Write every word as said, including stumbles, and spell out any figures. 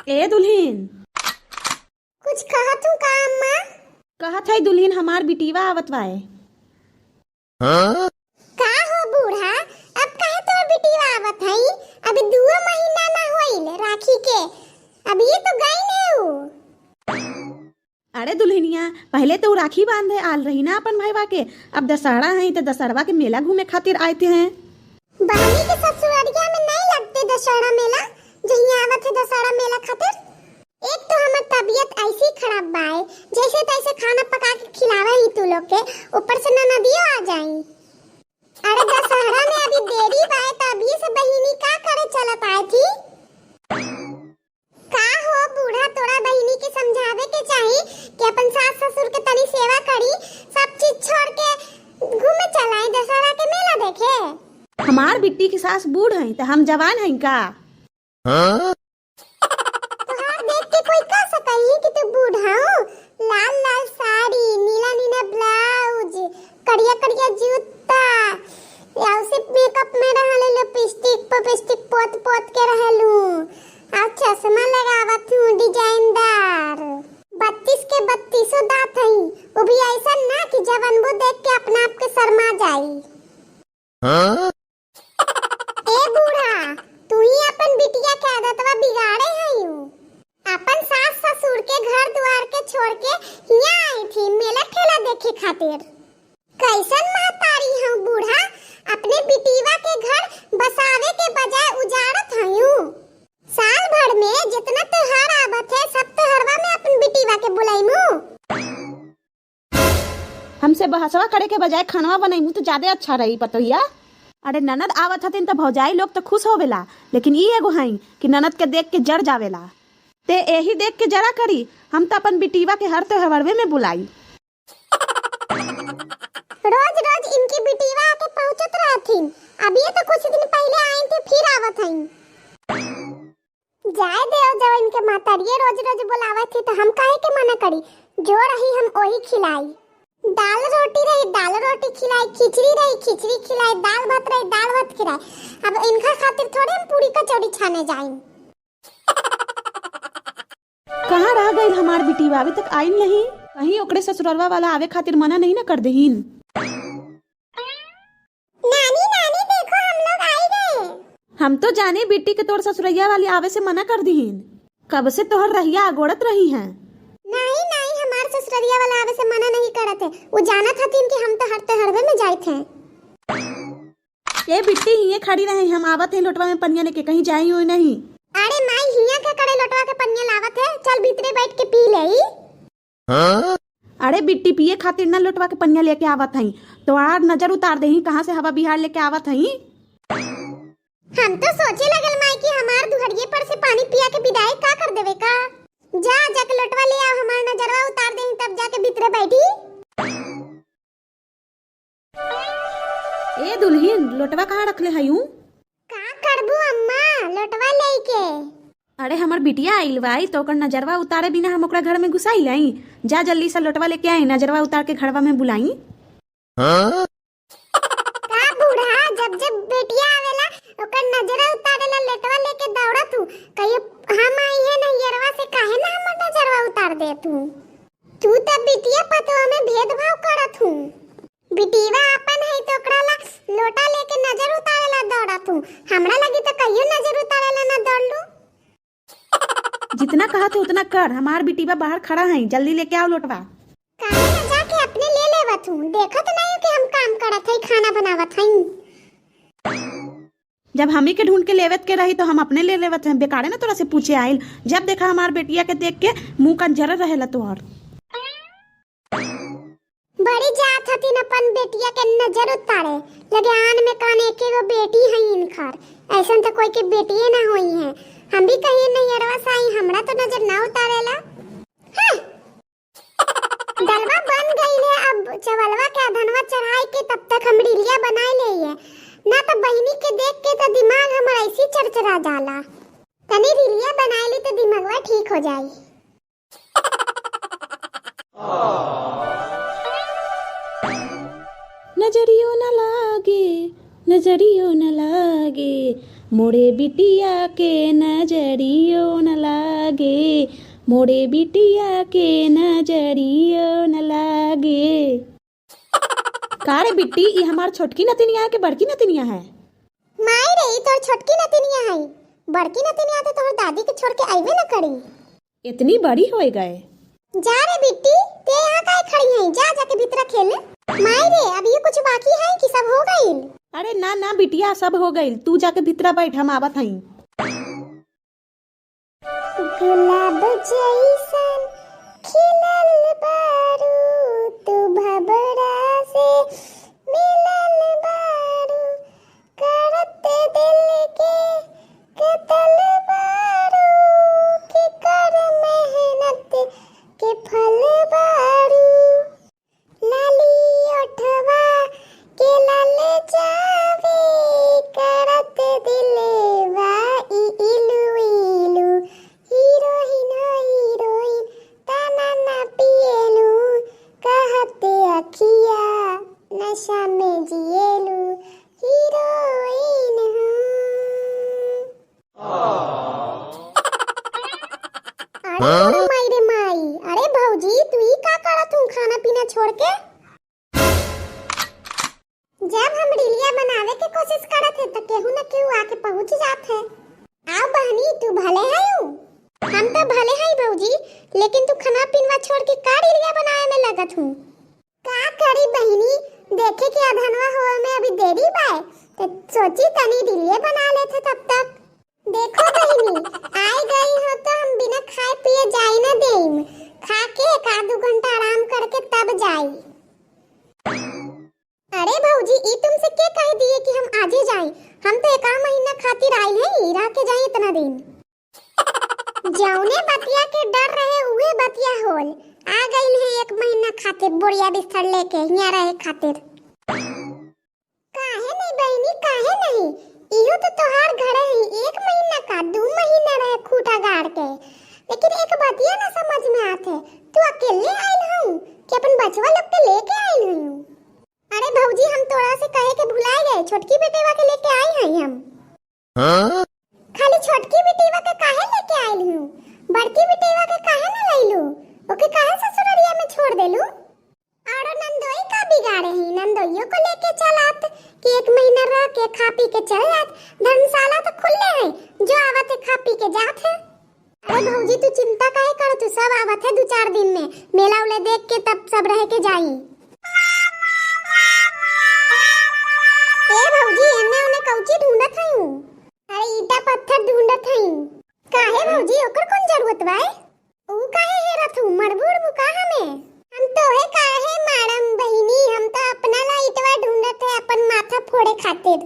ए दुल्हिन। कुछ कहत हूँ का अम्मा? कहत है दुल्हिन, हमार बिटिवा आवत बाए। हाँ? का हो बूढ़ा, अब काहे तोर बिटिवा आवत है? अभी दुओ महीना ना होइल राखी के, अभी तो गई नहीं उ। अरे दुल्हनिया, पहले तो राखी बांधे आल रही ना अपन भईवा के, अब दशहरा है तो दशहरवा के मेला घूमे खातिर आए थे हैं। बहनी के ससुररिया में नहीं लगते दशहरा मेला, जहिया आवत है दशहरा मेला खातिर। एक तो हमर तबीयत ऐसी खराब बाए, जैसे तैसे खाना पका के खिलावे ही तू लोग के, ऊपर से ननदियो आ जाई। अरे दशहरा में अभी देरी बाए, तो अभी से बहिनी का करे चलत आए थी? का हो बूढ़ा, तोरा बहिनी के समझावे के चाही कि अपन सास ससुर के तनी सेवा करी, सब चीज छोड़ के घूमे चलाई दशहरा के मेला देखे। हमार बिट्टी के सास बूढ़ हैं तो हम जवान हैं का? हाँ? तोहार देख के कोई कह सकही कि तू बूढ़ा हो? लाल लाल साड़ी, नीला नीला ब्लाउज, करिया करिया जूता, या उसे मेकअप में रहले, लिपस्टिक पोपिस्टिक पोत पोत के रहलू, आ चश्मा लगावत हूँ डिजाइनदार। बत्तीस के बत्तीसों दांत हई, वो भी ऐसा ना कि जवन वो देख के अपना आप के शर्मा जाई। हाँ? ए बूढ़ा, तू ही अपन बिटिया के आदतवा बिगाड़े हयू। अपन सास ससुर के घर दुआर के छोड़ के हियाँ आई थी मेला ठेला देखे खातिर। कैसन महतारी हूँ बूढ़ा, अपने बिटिया के घर बसावे के बजाय उजाड़त हयू। साल भर में जितना त्योहार आवत है, सब त्योहारवा में अपन बिटिया के बुलाईमू। हमसे बहसवा करे के बजाय खानवा बनैमू तो ज्यादा अच्छा रही पतोहिया। अरे ननद आवत हथिन तो भौजाई लोग तो खुश होवेला, लेकिन ई एगो हई कि ननद के देख के जर जावेला। ते एही देख के जरा करी, हम तो अपन बिटिया के हर त्योहारवे में बुलाई। रोज रोज इनकी बिटिया आके पहुँचत रहथिन, अब ये तो कुछ दिन पहले आई थी, फिर आवत हई। जाए देव, जब इनके महतारिये रोज रोज बोलावत थी तो हम काहे के मना करी? जो रही हम ओही खिलाई। दाल रोटी रही, दाल रोटी खिलाई, खिचड़ी रही, खिचड़ी खिलाई, दाल भात रही, दाल भात खिलाई। अब इनका खातिर थोड़े हम पूरी कचौड़ी छाने जाई। कहाँ रह गइल हमार बिटिया, अभी तक आइल नहीं? कहीं ओकरे ससुरलवा वाला आवे खातिर मना नहीं ना कर देहिन? नानी, नानी, देखो हम लोग आई गए। हम तो जाने बिट्टी के तोर ससुरैया वाली आवे से मना कर दीन। कब से तोहर रहिया अगोड़त रही हैं। नहीं, नहीं, हमार ससुरैया वाला आवे से मना नहीं करत है। वो जानत हथिन कि हम तो हर त्योहारवे में जाइत हैं। ए बिट्टी, हिये खड़ी रहे, हम आवत हैं लोटवा में पनिया लेके, कहीं जाई हुई नहीं। अरे माई, हिया के करे लोटवा के पनिया लावत है, चल भीतरे बैठ के पी ले। हाँ? अरे बिट्टी, पिए खातिर ना लोटवा के पनिया लेके आवत हई, तोहार नजर उतार देही, कहाँ से हवा बिहार लेके आवत हई। हम तो सोचे लगल माई कि हमार दुहरिये पर से पानी पिया के विदाई का कर देवे का। जा, जाके लोटवा ले आओ, हमार नजरवा उतार देही, तब जाके भीतरे बैठी। ए दुल्हिन, लोटवा कहाँ रखले हयू? का करबू अम्मा, लोटवा लेके? अरे, हमर बिटिया आइल बाई, तो ओकर नजरवा उतारे बिना हम ओकरा घर में घुसाई लाई? जा, जल्दी से लोटवा लेके आई, नजरवा उतार के घरवा में बुलाई। हाँ? का बूढ़ा, जब जब बेटिया आवेला, ओकर नजरवा उतारेला, लोटवा लेके दौड़त हूँ, कहियो हम आई है नैहरवा से, काहे ना हमर नजरवा उतार देत हूँ? तू त बिटिया पतोह में भेदभाव करत हूँ। बिटिया आपन है तो ओकरा ला लोटा लेके नजर उतारे ला दौड़त हूँ। हमरा लगी तो कहियो नजर उतारे ला ना दौड़लू। जितना कहत है उतना कर, हमार बिटिया बाहर खड़ा है, जल्दी लेके आओ लोटवा। काहे ना जाके अपने ले लेवत हूँ, देखत नहीं कि हम काम करत है, खाना बनावत है। जब हमी के ढूंढ के लेवत के रही तो हम अपने ले लेवत हैं, बेकारे ना तोरा से पूछे आइल। जब देखा हमार बेटिया के देख के मुंह का जर रहेला तोहर। बड़ी जात हथिन अपन बेटिया के नजर उतारे, लगे आन में कान एक एगो बेटी है इनकर, ऐसन तो कोई के बेटिए ना होई है। हम भी कहीं नैहरवा से आई, हमरा तो नजर ना उतारेला। हाँ। दलवा बन गई है, अब चवलवा के अधनवा चढ़ाई के तब तक हम रीलिया बनाए ले है, ना तो बहिनी के देख के तो दिमाग हमर ऐसी चरचरा जाला। तनी रीलिया बनाए ली तो दिमागवा ठीक हो जाई। नजरियो न लागे, नजरियो न लागे, मोरे बिटिया के नजरियो न लागे, मोरे बिटिया के नजरियो न लागे। का रे बिट्टी, ई हमार छोटकी नतिनिया है कि बड़की नतिनिया है? माई रे, ई तोर छोटकी नतिनिया है, बड़की नतिनिया तो तोहर दादी के छोड़ के अइबे न करी। इतनी बड़ी होइ गए। जा रे बिट्टी, ते यहाँ काहे खड़ी है? जा, जाके भीतरा खेल। माई रे, अब ये कुछ बाकी है कि सब हो गइल? अरे ना ना बिटिया, सब हो गइल। तू जाके भीतरा बैठ, हम आवत हई। गुलाब जैसन खिलल बारू, तू भंवरा से मिलल बारू, करत दिल के कतल बारू, केकर मेहनत के फल बारू। लाली ओठवा के लाल जावे, करत दिलवा ई इलू इलू। हीरोइन हो हीरोइन, ताना ना पिएलू, कहत अखिया नशा में जिएलू, हीरोइन हो। अरे हाँ? माई रे माई, अरे भौजी, तू ई का करत हूँ खाना पीना छोड़ के? जब हम रीलिया बनावे के कोशिश करत है, त केहू न केहू आके पहुँच जात है। आओ बहनी, तू भले है? हम तो भले है भौजी, लेकिन तू खाना पीनवा छोड़ के का रीलिया बनावे में लगत हूँ? का करी बहिनी, देखे के अधनवा होए में अभी देरी बाय, त सोची तनी रीलिये बना लेत है तब तक। देखो बहिनी, आइ गई हो तो हम बिना खाए पिए जाए न देइम, खा के एक आध दू घंटा आराम करके तब जाई। अरे भौजी, ई तुमसे के कह दिए कि हम आजे जाई? हम तो एक महीना खातिर आइल है, रह के जाई इतना दिन। जौने बतिया के डर रहे, उहे बतिया होल। आ गइल है एक महीना खातिर बोरिया बिस्तर लेके हियाँ रहे खातिर। काहे नहीं बहिनी, काहे नहीं? इहो तो तोहार घर है, एक महीना का, दू महीना रहे खूटा गाड़ के। लेकिन एक बतिया ना समझ में आत है, तू अकेले आइल हऊ कि अपन बचवा लोग के लेके आइल हऊ? अरे भौजी, हम तोरा से कहे के भुलाए गए, छोटकी बेटेवा के लेके आई हई हम। हाँ? खाली छोटकी बेटेवा के काहे लेके आइल हऊ? बड़की बेटेवा के काहे ना लइलू? ओके काहे ससुररिया में छोड़ देलू? आरो नंदोई का बिगाड़े ही, नंदोइयो को लेके चल आत कि एक महीना रह के खा पी के चल जात। धर्मशाला तो खुले है, जो आवत है खा पी के जात है। अरे भौजी, तू चिंता काहे करत हऊ? सब आवत है दू चार दिन में, मेला उला देख के तब सब रह के जाई। ए भौजी, एने ओने कौची ढूंढत हऊ? अरे ईटा पत्थर ढूंढत हई। काहे भौजी, ओकर कौन जरूरत बा? ऊ काहे हेरत हऊ? मरबू उरबू का हमें? हम तोहे काहे मारम बहिनी, हम तो अपना ला ईटवा ढूंढत है अपन माथा फोड़े खातिर।